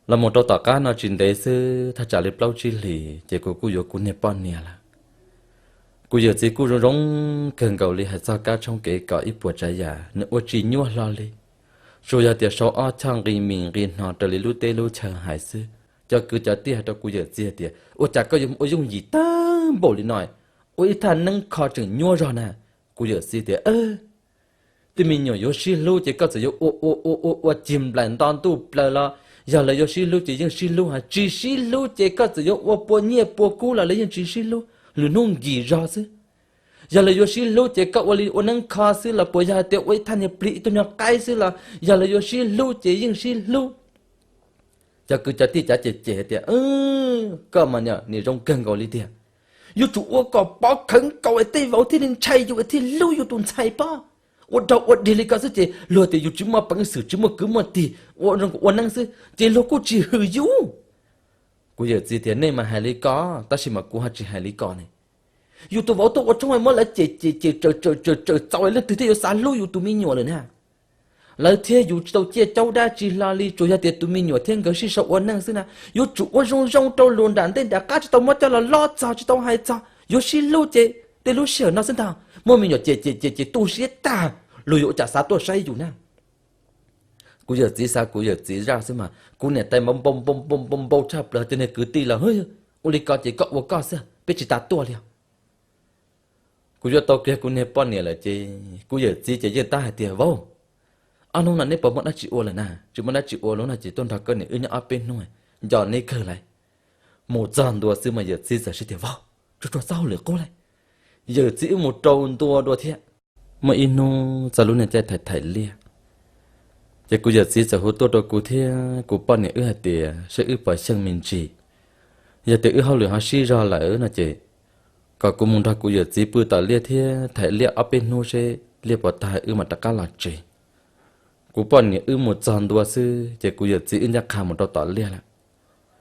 Los mus rau tom qab no tsis ntev xwb, thaj tsam li plaub tsib hlis ces kuv kuj yuav kuv niag poj niam lawm. Kuv yawm txiv kuj zoo zoo kawg nkaus li hais txog kab tshoob kev kom ib puas tsav yam nws ua tsis nyuaj hlo li. Tsuas yog tias sau ob choj nqi mis nqi hno raws li lub teb lub chaw hais xwb. Cov kwv cov tij hais rau kuv yawm txiv hais tias, ua cas koj yuav ua yooj yim tag npaum li no, ua ib thaj neeb kho tseem nyuaj zog na. Kuv yawm txiv tias, tej me nyuam yuav sib hlub ces koj txawm yuav ua ua ua ua ua cig nplaim nto ntuj plaws los, yog lawv yuav sib hlub ces yeej sib hlub, hos tsis sib hlub ces koj txawm yuav ua pua nyiaj pua kub los lawv yeej tsis sib hlub, lwm hnub nkim zog xwb. Yog lawv yuav sib hlub ces koj ua li ua neeb kho xwb los puas yog hais tias ua ib thaj niag plig ib tug nyuag qaib xwb los yog lawv yuav sib hlub ces yeej sib hlub. Cov kwv cov tij cav cem cem hais tias, koj mas niam zoo kawg nkaus li tiag. Yuav tsum ua kom pov khawv nkaus es tej vauv thiaj li ntshai yus es thiaj hlub yus tus ntxhais pob. Ua rau ua dig li ko xwb ces luag tias yus tsis muaj peev xwm tsis muaj kwv muaj tij, ua neeb xwb ces luag kuj tsis hwm yus. Kuv yawm txiv tias, nej mas hais li ko, tab sis mas kuv ho tsis hais li ko ne. Yus tus vauv tuaj ua tshoob muab lawv cem cem cem tsaws tsaws tsaws txaus, leej twg thiaj yuav xav hlub yus tus me nyuam lawm na. Lawv thiab yus tsis tau ciaj caub dab tsi hlo li, tsuas yog tias tus me nyuam thiab nkawd sib sau ua neej xwb na. Yuav tsum ua zoo zoo rau luag nram ntej nram qab, tsis tau muab coj los lov txog, tsis tau hais txog, yuav sib hlub ces tej lub sij hawm no xwb ntag. Muab me nyuam cem cem cem cem tu siab tag, luag yuav ua cas xav tuaj saib yus na. Kuv yawm txiv xav kuv yawm txiv zaj xwb mas kuv niam tais npau npau npau npau npau tshaj plaws, cov niag kwv tij los, ua li ko ces koj ua koj xwb, peb tsis tas tuaj li os. Kuv yuav tau kiag kuv niag poj niam lawm ces kuv yawm txiv ces yeej tab hais tias, vauv, ob hnub no neb puas muaj dab tsi ua lawm na? Tsis muaj dab tsi ua lawm no ces tuaj nrog koj niam wb nyob ob peb hnub, nco neb kawg lawm. Mus txog ntua xwb mas yawm txiv txawm hais tias, vauv, tsuag tsuag txhob hauj lwm qub lawm. Yawm txiv wb mus rau ntua dua thiab. Muaj ib hnub txog lub niag caij thaim thaim liaj, ces kuv yawm txiv txawm hu tuaj rau kuv thiab kuv poj niam wb hais tias seb wb puas xyeej me ntsis. Yog tias wb hauj lwm ho sib zog lawm no ces kom kuv mus nrog kuv yawm txiv pw tom liaj thiab thaim liaj ob peb hnub seb liaj puas tag wb mam rov qab los tsev. Kuv poj niam wb mus txog ntua xwb ces kuv yawm txiv wb ncaj qha mus rau tom liaj lawm.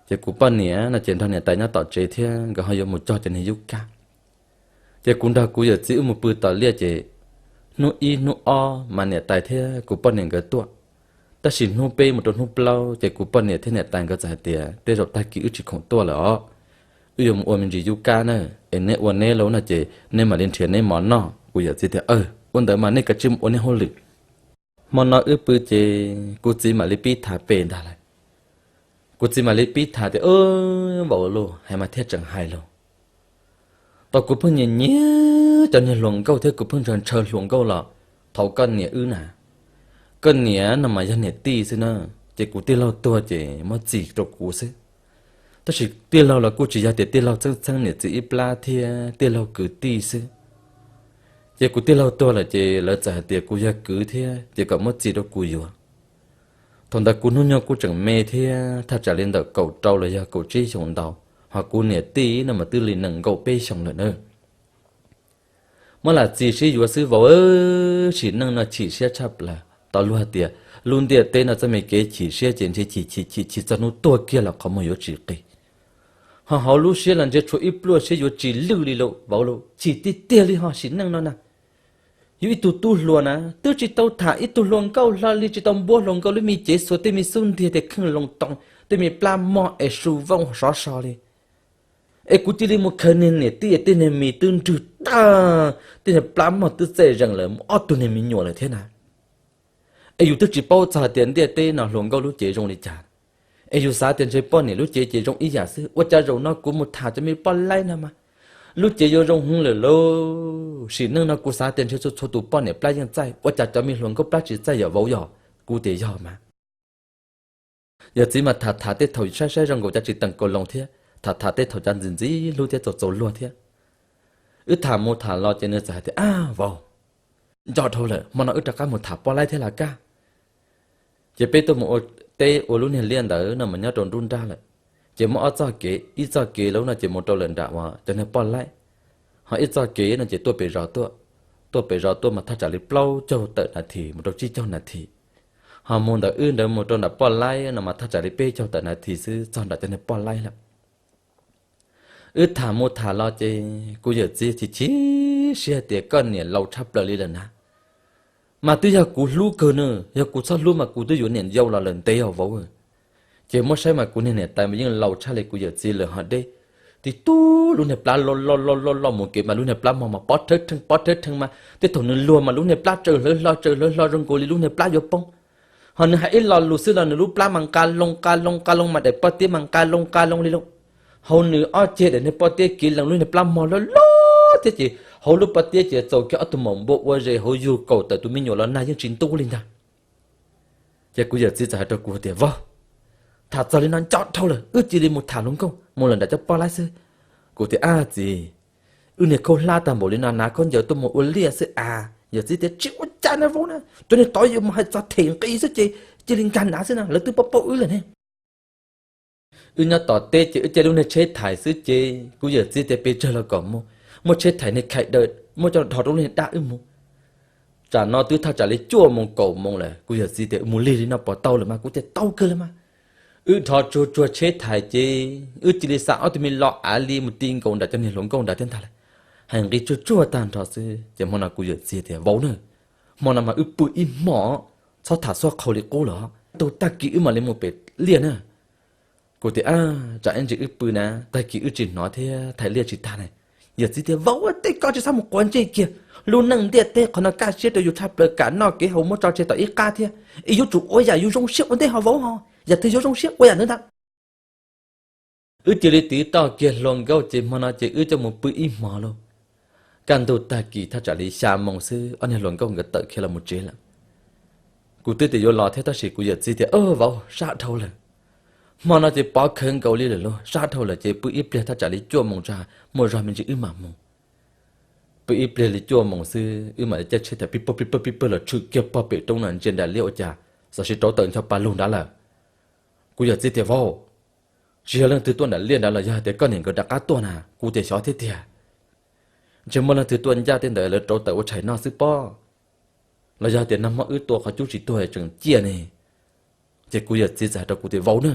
Ces kuv poj niam no ces nrog niam tais nyob tom tsev thiab nkawd ho yuav mus cog cov niag yub kab. Ces kuv nrog kuv yawm txiv wb mus pw tom liaj ces hnub ib hnub ob mas niam tais thiab kuv poj niam nkawd tuaj. Tab sis hnub peb mus rau hnub plaub ces kuv poj niam thiab niam tais nkawd txawm hais tias tej zaum tag kis wb tsis khoom tuaj lawm os. Wb yuav mus ua me ntsis yub kab na, es neb ua neb lauj no ces neb mam li nrhiav neb mov noj. Kuv yawm txiv tias, ua ntawd mas nej kav tsij mus ua nej hauj lwm. Hmo no wb pw ces kuv txiv mam li pib tham pem ntag lawm. Kuv txiv mam li pib tham tias, vauv lauj, hais mas thiaj tseem hais lauj. Tau kuv pheej nyiam nyiam cov niag hluas nkauj thiab kuv pheej ntshaw ntshaw hluas nkauj los thaum koj niam wb na. Koj niam no mas yog niam tij xwb na, ces kuv tij laug tuag ces muab txis rau kuv xwb. Tab sis tij laug los kuj tsis yog tias tij laug txheeb txheeb niam txiv ib plab thiab tij laug kwv tij xwb. Ces kuv tij laug tuag lawm ces lawv txawm hais tias kuv yog kwv thiab ces kom muab txis rau kuv yuav. Thaum ntawd kuv hnub nyoog kuj tseem me thiab thaj tsam li ntawm kaum rau los yog kaum tsib xyoos ntau, ho kuv niam tij no mas twb li nees nkaum peb xyoos lawm na. Muab lam txis sib yuav xwb vauv, sim neej no chim siab tshaj plaws. Tau luag hais tias lub ntiaj teb no txoj me kev chim siab ces ntshe chim chim chim chim txog hnub tuag kiag los qhov muag yuav tsis qis. Ho hauv lub siab los ntshe tshuav ib pluaj siab yuav tsis lwj li lauj vauv lauj, chim tiag tiag li ho sim neej no na. Yus ib tug tub hluas na, twb tsis tau tham ib tug hluas nkauj hlo li, tsis tau npuab hluas nkauj lub me cev xuas tej me xub ntiag tias kheej loo too, tej me plab mog es su vooj sov so li. Es kuv cia li mus khaws niag niam tij es tej niag mis twb nrwg tag, tej niag plab mog twb txaij zees lawm mus ob tug niag me nyuam lawm thiab na. Es yus twb tsis paub txog tias ntiaj teb no hluas nkauj lub cev zoo li cas. Es yus xav tias ntshe poj niam lub cev ces zoo ib yam xwb, ua cas zaum no kuv mus tham cov me poj laib no mas lub cev yuav zoo heev lawm lauj. Sim neej no kuv xav tias ntshe txhua txhua tus poj niam plab yeej txaij, ua cas cov me hluas nkauj plab tsis txaij yom vauv yom? Kuv tias yog mas. Yawm txiv mas tham tham tej thaum saib saib zoo nkaus cas tsis teem kaus loos thiab, tham tham tej thaum cas ntxim ntxim hlub thiab txaus txaus luag thiab. Wb tham mus tham los ces nws txawm hais tias, ab vauv, nco dhau lawm, hmo no wb rov qab mus tham poj laib thiab las kaj. Ces peb tuaj mus ua teb ua lub niag liaj ntawd no mas nyob rau nruab nrab lawm. Ces muaj ob txoj kev, ib txoj kev lawm no ces mus rau lawm nram uas cov niag poj laib, ho ib txoj kev no ces tuaj pem zos tuaj. Tuaj pem zos tuaj mas thaj tsam li plaub caug tawm nas this mus rau tsib caug nas this. Ho mus ntawm wb ntawd mus rau nram poj laib no mas thaj tsam li peb caug tawm nas this xwb txog nram cov niag poj laib lawm. Wb tham mus tham los ces kuv yawm txiv chim chim siab tias koj niam laus tshaj plaws li lawm na. Mas twb yog kuv hlub kawg na, yog kuv txhob hlub mas kuv twb yuav niam yau los lawm ntev os vauv. Ces muab saib mas kuv niag niam tais mas yeej laus tshaj li kuv yawm txiv lawm ho deb. Tib tug lub niag plab loj loj loj loj loj mus kev mas lub niag plab mog mas pob rhawb rheej pob rhawb rheej mas tej thaum nws luag mas lub niag plab tsaws hlawv hlo tsaws hlawv hlo zoo nkaus li lub niag plab yuav poob. Ho nws hais ib lo lus xwb los nws lub plab mas nqa loo nqa loo nqa loo mas daim pob tiab mas nqa loo nqa loo li loo. Hauv nws ob ceg daim niag pob tiab kiv lees lub niag plab mog loj loj thiab ces hauv lub pob tiab ces txaus kiag ob tug maum npua ua zes hauv yug kaum tawm tus me nyuam los nag yeej tsis ntub li ntag. Ces kuv yawm txiv txawm hais rau kuv tias, Vauv, tham txog li no nco dhau lawm, wb cia li mus tham hluas nkauj mus lawm nram cov poj laib xwb. Kuv tias, Ab txiv, wb niag khaub hlab tag npaum li no hnav khaub ncaws tuaj mus ua liaj xwb as. Yawm txiv tias, Tsis ua cas na vauv na, cov niag tod yuav mus hais txog them nqi xwb ces cia li nkag hnav xwb na, lawv twb paub paub wb lawm ne. Wb nyob tom teb ces wb caij lub niag tsheb thais xwb ces kuv yawm txiv tias, Pes tsawg los kom mus, muaj tsheb thais niag khais daws muab coj dhos rau lub niag dab wb mus. Tsam no twb thaj tsam li cuaj moos kaum moos lawm, kuv yawm txiv tias, Mus lig li no puas tau lawm mas? Kuv tias, Tau kawg lawm mas. Wb dhos tsuag tsuag tsheb thais ces wb cia li xa ob tug me lo av li mus ti nkaus nram cov niag hluas nkauj nrad thiab ntag lawm. Hais nqi tsuag tsuag tag nrho xwb ces hmo no kuv yawm txiv tias, Vauv na, hmo no mas wb pw ib hmo, txhob tham xuab qhau li qub lawm, tag kis wb mam li mus pem liaj na. Kuv tias, Ab, tsam ib ntsis wb pw na, tag kis wb tsis hnov thiab thais liaj tsis tag ne. Yawm txiv tias, Vauv, tej ko tsis txhob mus quav ntsej kiag, lub neej ntiaj teb qhov no kaj siab rau yus tshaj plaws, kam noj kev haus muab tso tseg tom ib qab thiab. Es yuav tsum ua yam yus zoo siab ua ntej ho vauv ho, yam twg yuav zoo siab ua yam ntawd ntag. Wb cia li tiv toj kiag hluas nkauj ces hmo no ces wb coj mus pw ib hmo lauj. Kaj ntug tag kis thaj tsam li xya moos xwb ob niag hluas nkauj nkawd tawm khiav los mus tsev lawm. Kuv twb tias yuav los thiab tab sis kuv yawm txiv tias, Vauv, sab dhau lawm, hmo no ces pov khawv nkaus li lawm lauj, sab dhau lawm ces pw ib pliag thaj tsam li cuaj moos tso muaj zog me ntsis wb mam mus. Pw ib pliag li cuaj moos xwb wb mam li caij tsheb thais pib pawg pib pawg pib pawg los tshwm kiag pog pem roob no ntsia nram liaj ua cas txawm sis rauv taws ncho pa lug nrad lawm. Kuv yawm txiv tias, Vauv, tsis yog leej twg tuaj nram liaj nrad los yog hais tias koj niam nkawd rov qab tuaj na? Kuv tias, Xyov thiab tiag, ntshe muaj leej twg tuaj ncaj tej ntawd lawv rauv taws ua tshais noj xwb pob, los yog hais tias nag hmo wb tua qhov cub tsis tuag tseem ciaj ne. Ces kuv yawm txiv txawm hais rau kuv tias, Vauv na,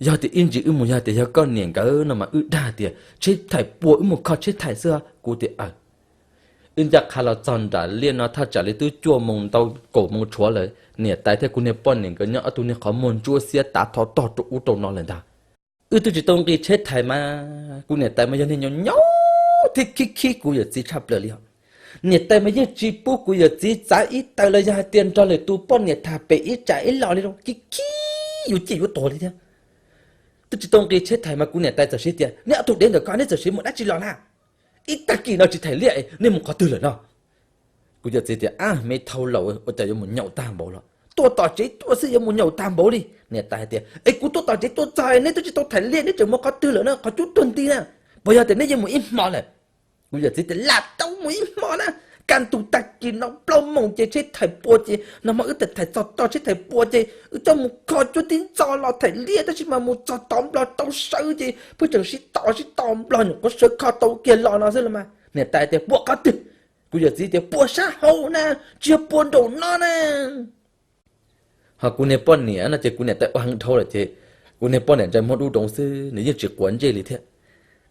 yog tias ib ntsis wb mus yog tias yog koj niam nkawd no mas wb dag tias tsheb thais pua wb mus kho tsheb thais xwb. Kuv tias, Aws. Wb ncaj qha los txog nram liaj no thaj tsam li twb cuaj moos ntau kaum moos tshuav lawm, niam tais thiab kuv niag poj niam nkawd nyob ob tug niag qhov muag ntsuab xiab tav tho tog rau ub rau no lawm ntag. Wb twb tsis tau nqis tsheb thais mas kuv niam tais mas yog niag nyaum nyaum thiab khib khib kuv yawm txiv tshaj plaws li os. Niam tais mas yeej tsis pub kuv yawm txiv txav ib taws los yog hais tias nrog lwm tus poj niam tham pem ib tsam ib los li, khib khib yuav ciaj yuav tuag li thiab. Twb tsis tau nqis tsheb thais mas kuv niam tais txawm siv tias, Neb ob tug dev ntawm ko neb txawm siv mus dab tsi los na? Ib tag kis no tsis thais liaj, nej mus qhov twg lawm no? Kuv yawm txiv tias, Ab, me thau laus, ua cas yuav mus nyaum tag npaum los? Tuaj tom tsev tuaj xwb yuav mus nyaum tag npaum li. Niam tais hais tias, Es kuv tuaj tom tsev tuaj txog neb twb tsis tau thais liaj neb tseem mus qhov twg lawm na, qhov cub tuag nti na? Puas yog tias neb yeej mus ib hmo lawm? Kuv yawm txiv tias, Lam tau mus ib hmo na, kaj ntug tag kis no plaub moos ces tsheb thais pua ces nag hmo wb tawm thais txog tog tsheb thais pua ces wb coj mus kho cuab tib ntxo los thais liaj tab sis mas mus txog tod nplog tau sawv ces pheej tseem sib tos sib tos nplog nyuam qhuav sawv kho tau kiag los no xwb los mas. Niam tais tias, Pua qhov twg? Kuv yawm txiv tias, Pua sab hauv na, tsis yog pua nraum no na. Ho kuv niag poj niam no ces kuv niam tais ua heev dhau lawm ces kuv niag poj niam ntsais muag dub doov xwb, nws yeej tsis quav ntsej li thiab.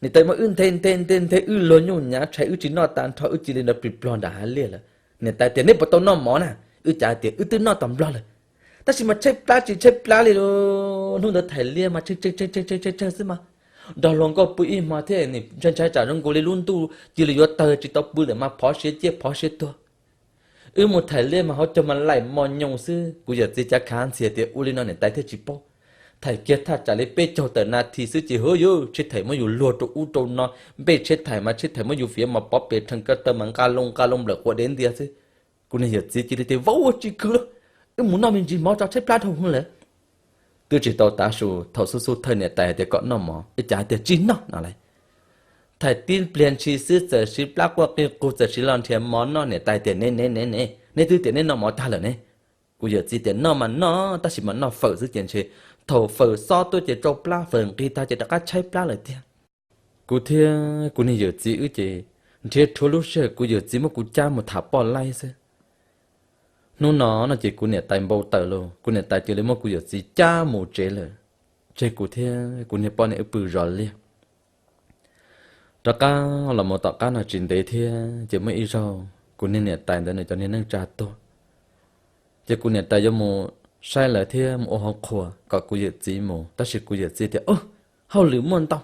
Niam tais muab wb nthe nthe nthe nthe, wb luag nyuj nyav tshais wb tsis noj tag nrho, wb cia li nrov plig plog nram hav liaj lawm. Niam tais tias, Neb puas tau noj mov na? Wb cav tias, Wb twb noj tag nplog lawm. Tab sis mas tshaib plab tsis tshaib plab li, hnub ntawd thais liaj mas tsawg tsawg tsawg tsawg xwb mas. Nrog hluas nkauj pw ib hmo thiab ntshai ntshai tsam zoo nkaus li lub ntuj cia li yuav tawg tsis tau pw lawm mas phov siav ciaj phov siav tuag. Wb mus thais liaj mas hauv caug mas laim mos nyoos xwb. Kuv yawm txiv cav khav ntxhias tias, Ua li no niam tais thiaj tsis paub. Thais kiag thaj tsam li peb caug tawm nas this xwb ces hwv yus tsheb thais muab yus luag rau ub rau no, npej tsheb thais mas tsheb thais muab yus fiav mas pov pes rhees ko taw mas nqa loo nqa loo nplawm quav dev ntias xwb. Kuv niag yawm txiv cia li tias, Vauv, tsis khwv lauj, wb mus noj me ntsis mov tso, tshaib plab dhau hwv lawm. Twb tsis tau tav su thaum xub xub thawj niam tais hais tias kom noj mov, wb cav hais tias tsis noj no lauj. Thais tib pliag ntshis xwb txawm siv plab quaj qig qug txawm siv los nrhiav mov noj. Niam tais tias, Ne ne ne ne, neb twb tias neb noj mov tag lawm ne. Kuv yawm txiv tias, Noj mas noj tab sis mas noj fawm xwb ces ntshe thaum fawm xob tuaj ces tsau plab, fawm nqig tag ces rov qab tshaib plab lawm tiag. Kuv thiab kuv niag yawm txiv wb ces nrhiav rhuav lub sij hawm kuv yawm txiv muab kuv cab mus tham poj laib xwb. Hnub no no ces kuv niam tais npau taws los kuv niam tais cia li muab kuv yawm txiv cab mus tsev lawm, tseg kuv thiab kuv niag poj niam wb pw zos liaj. Rov qab los mus tom qab no tsis ntev thiab ces muaj ib zaug kuv niag niam tais ntawd nws cov niag neej tsa tuag, ces kuv niam tais yuav mus saib lawv thiab mus ua hauv qhua kom kuv yawm txiv mus, tab sis kuv yawm txiv tias, Ub, hauj lwm muaj ntau.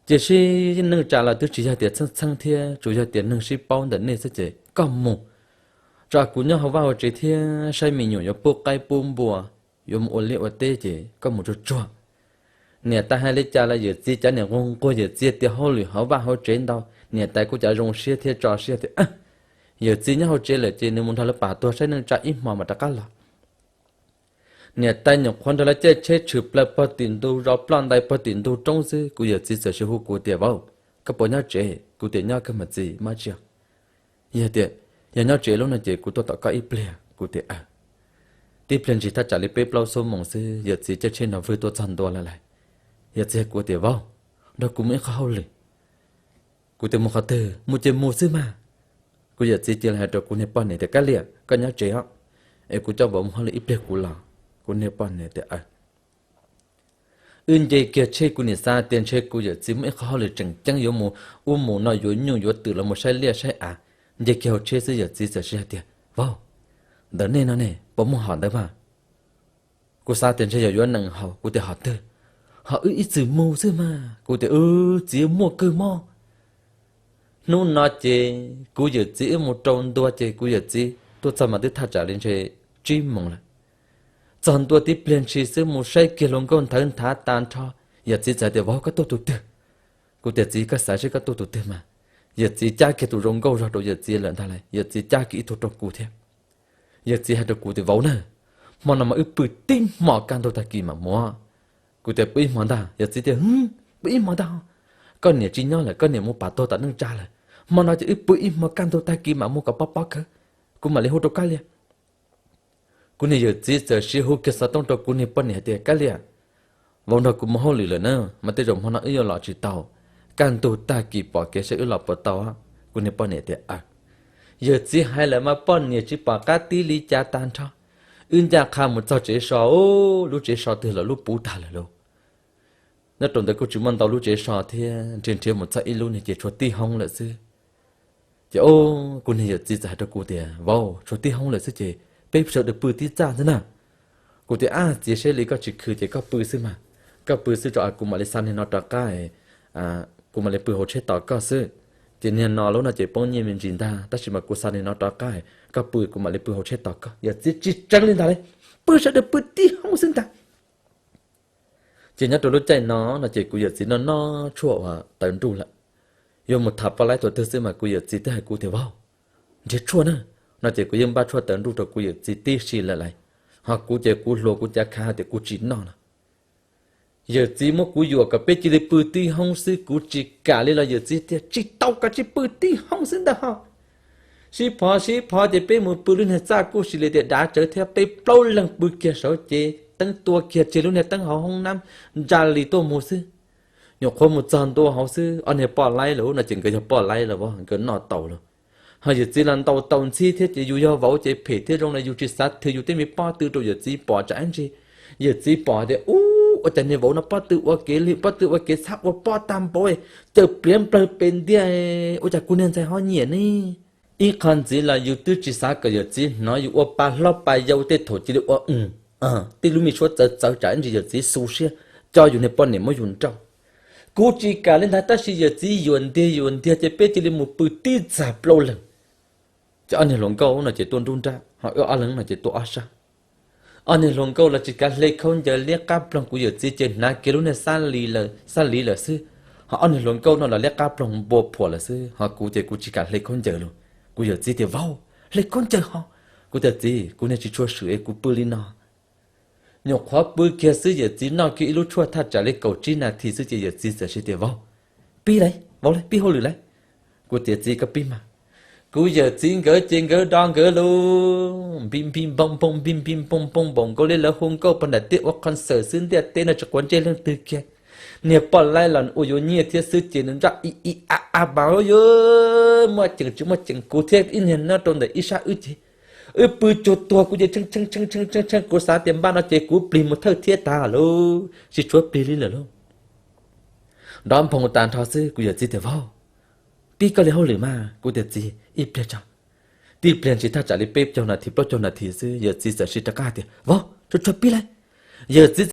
Ces sib neej tsa los twb tsis yog tias txheeb txheeb thiab, tsuas yog tias neeg sib paub ntawm nej xwb ces koj mus, tso kuv nyob hauv vaj hauv tsev thiab saib me nyuam yuav pub qaib pub npua, yuav mus ua liaj ua teb ces koj mus tsuag tsuag. Niam tais hais li cas los yawm txiv cav niam nquag nquag, yawm txiv tias hauj lwm hauv vaj hauv tsev ntau, niam tais kuj cav zoo siab thiab tso siab tias, Yawm txiv nyob hauv tsev lawm ces nws mus nrog lawv pam tuag saib neej tsa ib hmo mas rov qab los. Niam tais nyuam qhuav nrog lawv caij tsheb tshwm plaws pog tim ntug zos, ploj ntais pog tim ntug roob xwb, kuv yawm txiv txawm hu kuv tias, Vauv, koj puas nyob tsev? Kuv tias, Nyob kawg mas txiv, mab tsiaj. Yog tias, yog nyob tsev lub no ces kuv tuaj tom koj ib pliag. Kuv tias, Tib pliag ntsis thaj tsam li peb plaub xuab moos xwb, yawm txiv caij tsheb nrog vwg tuaj txog ntua lawm lauj. Yawm txiv hais kuv tias, Vauv, nrog kuv mus ib qho hauj lwm. Kuv tias, Mus qhov twg? Mus ces mus xwb mas. Kuv yawm txiv cia li hais rau kuv niag poj niam tias, Kab liam, koj nyob tsev os, es kuv coj vauv mus hauj lwm ib pliag kuv los. Kuv niag poj niam tias, Wb nce kiag tsheb, kuv niam xav tias ntshe kuv yawm txiv muaj ib qho hauj lwm tseem ceeb yuav mus ub mus no, yuav nyuj yuav twm los mus saib liaj saib av. Nce kiag hauv tsheb xwb yawm txiv txawm sib hais tias, Vauv, ntawm nej no ne, puas muaj hom ntawd mas? Kuv xav tias ntshe yog yuav nees haus, kuv tias, Hom twg? Hom wb ib txwm mus xwb mas. Kuv tias, Wb txiv, muaj kawg mog. Hnub no ces kuv yawm txiv wb mus rau ntua ces kuv yawm txiv tuaj txog mas twb thaj tsam li ntshe tsib moos lawm. Txog ntua tib pliag ntshis xwb mus saib kiag hluas nkauj nthawv nthav tag nrho, yawm txiv txawm tias, Vauv, koj tuaj tus twg? Kuv tias, Txiv, koj xav seb koj tuaj tus twg mas. Yawm txiv cab kiag tus zoo nkauj zog rau yawm txiv lawm ntag lauj, yawm txiv cab kiag ib tug rau kuv thiab. Yawm txiv hais rau kuv tias, Vauv na, hmo no mas wb pw tib hmo kaj ntug tag kis mam mus. Kuv tias, Pw ib hmo ntag. Yawm txiv tias, Pw ib hmo ntag, koj niam tsis nyob lawm, koj niam mus pam tuag tom neej tsa lawm. Hmo no ces wb pw ib hmo kaj ntug tag kis mam mus kom pob pob kawg, kuv mam li hu rau kab liam. Kuv niag yawm txiv txawm sib hu kiag xov tooj rau kuv niag poj niam hais tias, Kab liam, vauv nrog kuv mus hauj lwm lawm na, mas tej zaum hmo no wb yuav los tsis tau, kaj ntug tag kis pom kev saib wb los puas tau. Kuv niag poj niam tias, Yawm txiv hais lawm mas poj niam tsis pom qab tib li cas tag nrho. Wb ncaj qha mus txog tsev so, lub tsev so twg los lub puv tag lawm lauj. Nyob rau ntawd kuj tsis muaj ntau lub tsev so thiab, nrhiav nrhiav mus txog ib lub ne ces tshuav tib hoob lawm xwb. Ces o, kuv niag yawm txiv txawm hais rau kuv tias, Vauv, tshuav tib hoob lawm xwb ces peb sawv daws pw tib txaj xwb na. Kuv tias, Ab txiv, seb li koj tsis khw ces koj pw xwb mas, koj pw xwb tso, kuv mam li xa niag no rov qab, kuv mam li pw hauv tsheb tos koj xwb. Ces niag no lub no ces poob nyiaj me ntsis ntag, tab sis mas kuv xa niag no rov qab, koj pw kuv mam li pw hauv tsheb tos koj. Yawm txiv tsis tseev li ntag li, pw sawv daws pw tib hoob xwb ntag. Ces nyob rau lub caij no no ces kuv yawm txiv noj noj tshuaj uas tawv nruj lawm. Yuav mus tham poj laib thaum twg xwb mas kuv yawm txiv twb hais kuv tias, Vauv, nrhiav tshuaj na, no ces kuv yeej npaj tshuaj tawv nruj rau kuv yawm txiv tib si lawm lauj. Ho kuv ces kuv hluas kuv cav khav hais tias kuv tsis noj no. Yawm txiv muab kuv yuam kom peb cia li pw tib hoob xwb, kuv tsis kam li los yawm txiv tias, Tsis tau, koj tsis pw tib hoob xwb ntag ho. Sib phov sib phov ces peb mus pw lub niag txaj kuj sis li tias dav tsawv thiab, peb plaub leeg pw kiag saud ces teeb tua kiag, tseg lub niag teeb hauv hoob nab ntsa li tuaj mus xwb. Nyuam qhuav mus txog ntua hauv xwb, ob niag poj laib lawm no ces nkawd yog poj laib lawm, nkawd noj tau lawm. Ho yawm txiv los ntaus tau ntxhib thiab ces yus yog vauv ces phem thiab zoo los yus tsis xav thw yus tej me pob tw rau yawm txiv pom tsam ib ntsis. Yawm txiv pom tias, Ub, ua cas niag vauv no pob tw ua kev li, pob tw ua kev txhab ua pob tag npaum, cawm pliav nplawg pes ntiag, ua cas kuv niag ntxhais ho nyiam ne? Ib qho ntxiv los yus twb tsis xav kom yawm txiv hnov yus ua pa hlob pa yau tej thaum cia li ua, tej lub me suab txawv txawv tsam ib ntsis yawm txiv xu siab, coj yus niag poj niam muab yus nrauj. Kuv tsis kam li ntag, tab sis yawm txiv yuam ntiag yuam ntiag ces peb cia li mus pw tib txag plaub leeg. Ces ob niag hluas nkauj no ces tuaj nruab nrab, ho wb ob leeg no ces tuaj ob sab. Ob niag hluas nkauj los tsis kav hle khaub ncaws, liab qab ploog, kuv yawm txiv ces hnav kiag lub niag xab li lawm xwb. Ho ob niag hluas nkauj no los liab qab ploog npua phuam lawm xwb, ho kuv ces kuv tsis kam hle khaub ncaws lauj. Kuv yawm txiv tias, Vauv, hle khaub ncaws ho. Kuv tias, Txiv, kuv niag tsis tshua swm es kuv pw li no. Nyuam qhuav pw kiag xwb yawm txiv noj kiag ib lub tshuaj thaj tsam li kaum tsib nas this xwb ces yawm txiv txawm hais tias, Vauv, pib lauj, vauv lauj, pib hauj lwm lauj. Kuv tias, Txiv, koj pib mas. Kuv yawm txiv nkawd ces nkawd do nkawd lus npij npij npoo npoo npij npij npoo npoo npaum nkaus li lawv hu nkauj pog nram teb ua concert xwb, ntiaj teb no tsis quav ntsej leej twg kiag. Niag poj laib los ua yuav nyiaj thiab xwb ces nws nraj i i a a mas yuav muaj ceem tsis muaj ceem, kuv thiab ib niag nyob rau ntawm ib sab wb ces wb pw cuag tuag, kuv ces tshee tshee tshee tshee tshee, kuv xav tias npaj no ces kuv plig mus thawj thiab tas lauj, tsis tshuav plig li lawm lauj. Nrov nphoo tag nrho xwb kuv yawm txiv tias, Vauv, pib koj li hauj lwm mas. Kuv tias, Txiv, ib pliag tso. Tib pliag ntshis thaj tsam li peb caug nas this plaub caug nas this xwb, yawm txiv txawm sib rov qab tias, Vauv, tsuag tsuag pib lauj. Yawm txiv